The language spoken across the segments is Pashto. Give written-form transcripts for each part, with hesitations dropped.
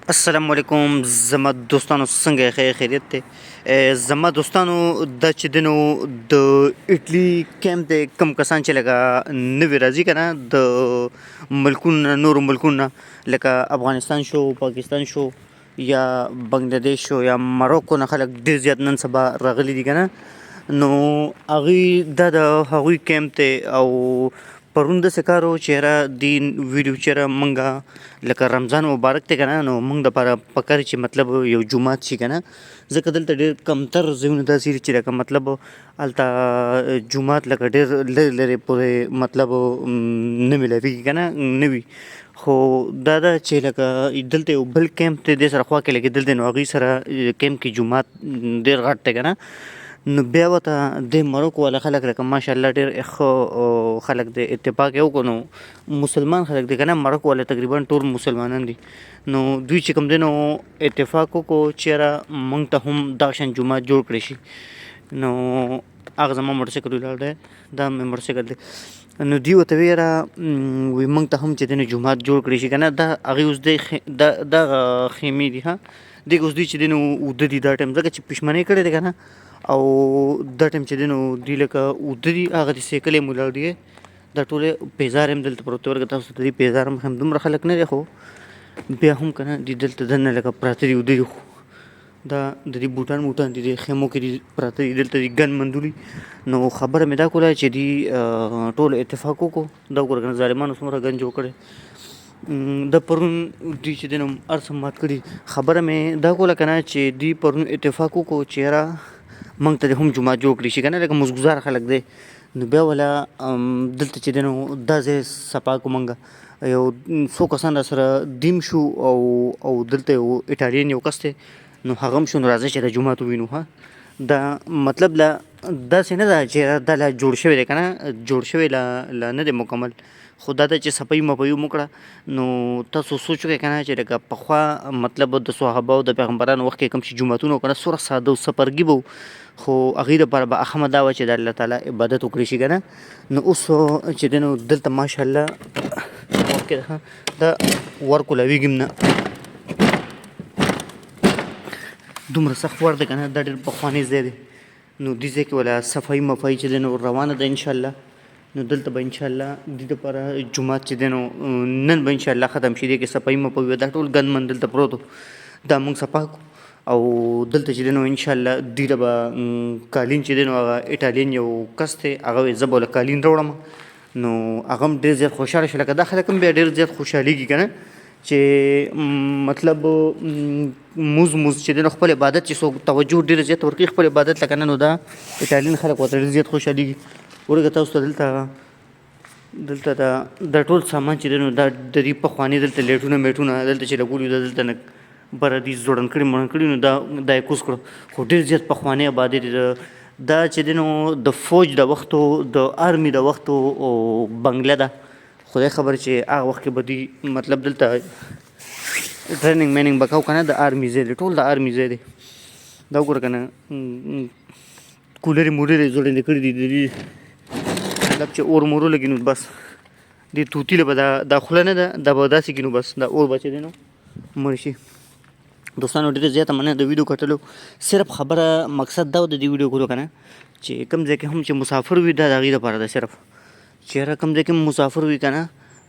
السلام علیکم زما دوستانو، څنګه یې؟ خیر خیریت دی؟ زما دوستانو، دا چې دنو د اټلی کیمپ دی، کم کسان چې لکه نوي راځي که نه د ملکونو، نورو ملکونو، لکه افغانستان شو، پاکستان شو یا بنګلادیش شو یا مروکو نه خلک ډېر زیات نن سبا راغلي دي که نه، نو هغوی دا د هغوی کیمپ دی. او پرون داسې کار و چې یاره دې ویډیو چې یاره مونږه لکه رمضان مبارک دی که نه، نو مونږ دپاره پکار چې مطلب یو جومات شي که نه، ځکه دلته ډېر کمتر ځایونه داسې دي چې لکه مطلب هلته جومات لکه ډېر لرې لرې پورې مطلب نه میلاویږي که نه، نه وي. خو دا ده چې لکه دلته یو بل کیمپ دی، دې سره خوا کې لګېدل دی، نو هغوی سره کیمپ کې جومات ډېر غټ دی که نه. نو بیا ورته د مروکو والا خلک لکه ماشاءالله ډېر ښه خلک دی، اتفاق یې وکړو. نو مسلمان خلک دی که نه، مروکو والا تقریبا ټول مسلمانان دي. نو دوی چې کوم دی نو اتفاق وکړو چې یاره مونږ ته هم دغه شان جومات جوړ کړی شي. نو هغه زما موټرسایکل ولاړ دی، دا مې موټرسایکل دی. نو دوی ورته ویې یاره وی مونږ ته هم چې دی نو جومات جوړ کړی شي که نه. دا هغوی اوس دی دا دغه خیمې دي، ها دې اوس دوی چې دی نو اوده دي دا ټایم، ځکه چې پښمنۍ کړې دی که نه. او دا ټایم چې دی نو دوی لکه اوده دي. هغه دې سایکل یې ولاړ دي، دا ټولې پیزار هم دلته پروت دی. ورکه تاسو ته دې پیزار هم ښیم، دومره خلک نه دی خو بیا هم که نه دوی دلته دننه لکه پراته دي، اوده دي. خو دا د دې بوټان موټان دي، د خیمو کې دي پراته دي، دلته دي ګن مندولي. نو خبره مې دا کوله چې دي ټول اتفاق وکړو. دا وګوره که نه ظالمانو څومره ګن جوړ کړی د پرون، دوی چې دی نو هر څه مات کړي. خبره مې دا کوله که نه چې دوی پرون اتفاق وکړو چې یاره موږ ته دې هم جومات جوړ کړی شي که نه، لکه مزګزار خلک دی. نو بیا ولا دلته چې دی نو دا ځای صفا کړو، موږ یو څو کسان را سره دیم شو او دلته یو ایټالین یو کس دی، نو هغه هم شو. نو راځئ چې د جومات ووینو. ها دا مطلب لا داسې نه ده چې دا لا جوړ شوی دی که نه، جوړ شوی لا لا نه دی مکمل، خو دا ده چې صفایي مفایي مو کړه. نو تاسو سوچ وکړئ که نه چې لکه پخوا مطلب د صحابه او د پیغمبرانو وخت کې کوم چې جوماتونه وو که نه، څومره ساده او څپرګي به وو، خو هغوی دپاره به اهمه دا وه چې د الله تعالی عبادت وکړی شي که نه. نو اوس چې دی نو دلته ماشاءالله ورکې دا ور کولاویږي هم نه، دومره سخت ور دی که نه. دا ډېر پخوانی ځای دی، نو دې ځای کې ولا صفایي مفایي چې دی نو روانه ده انشاءالله. نو دلته به انشاءالله دې دپاره جومات چې دی نو نن به انشاءالله ختم شي. دې کې صفایي مفایي وه، دا ټول ګند مند دلته پروت و، دا موږ صفا کړو. او دلته چې دی نو انشاءالله دوی له به قالین چې دی نو هغه ایټالین یو کس دی، هغه وایي زه به له قالین راوړم. نو هغه هم ډېر زیات خوشحاله شو، لکه دا خلک هم بیا ډېر زیات خوشحالېږي که نه چې مطلب موز موز چې دی نو خپل عبادت چې څوک توجه ډېره زیاته ورکوي خپل عبادت لکه نه، نو دا ایټالین خلک ورته ډېر زیات خوشحالېږي. ورګه تاسو ته دلته دا دا ټول سامان چې دی نو دا د دې پخواني دلته لیټونه میټونه دلته چې لګولي، دا دلته نه بره دي ځوړند کړي مړند کړي، نو دا دا یې کوز کړو. خو ډېر زیات پخوانی آبادي دی. دا چې دی نو د فوج د وختو، د آرمي د وختو بنګله ده. خدای خبر چې هغه وخت کې به دوی مطلب دلته ټریننګ میننګ به کاو که نه. د آرمي ځای دی، ټول د آرمي ځای دی. دا وګوره که نه کولرې مولرې ځوړندې کړي دي، د دې مطلب چې اور مور ولګي نو بس دې طوطي له به دا دا خوله نه ده، دا به داسې کړي نو بس دا اور به چې دی نو مړ شي. دوستانو، ډېره زیاته مننه د ویډیو کتلو. صرف خبره مقصد دا و د دې ویډیو کولو که نه چې کوم ځای کې هم چې مسافر وي، دا د هغوی دپاره ده صرف چې یاره کوم ځای کې مسافر وي که نه.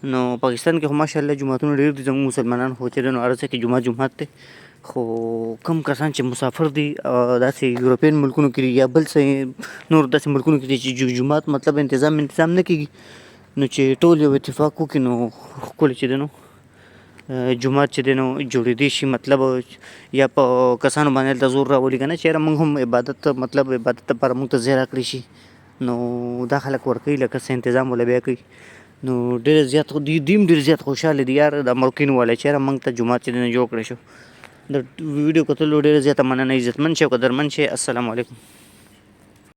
نو پاکستان کې خو ماشاءالله جوماتونه ډېر دي، زموږ مسلمانان خو چې دی نو هر ځای کې جومات جومات دی. خو کوم کسان چې مسافر دي داسې یورپین ملکونو کې دي یا بل څه نور داسې ملکونو کې دي چې جومات مطلب انتظام انتظام نه کېږي، نو چې ټول یو اتفاق وکړي نو ښکلی چې دی نو جومات چې دی نو جوړېدی شي. مطلب یا په کسانو باندې هلته زور راولي که نه چې یاره موږ هم عبادت مطلب عبادت لپاره موږ ته ځای راکړی شي، نو دا خلک ورکوي لکه څه انتظام ولا بیا کوي. نو ډېر زیات دوی هم ډېر زیات خوشحاله دي یار د مروکین والا چې یاره موږ ته جومات چې دی نو جوړ کړی شو. د ویډیو کتلو ډېره زیاته مننه. عزتمن شئ او قدرمن شئ. السلام علیکم.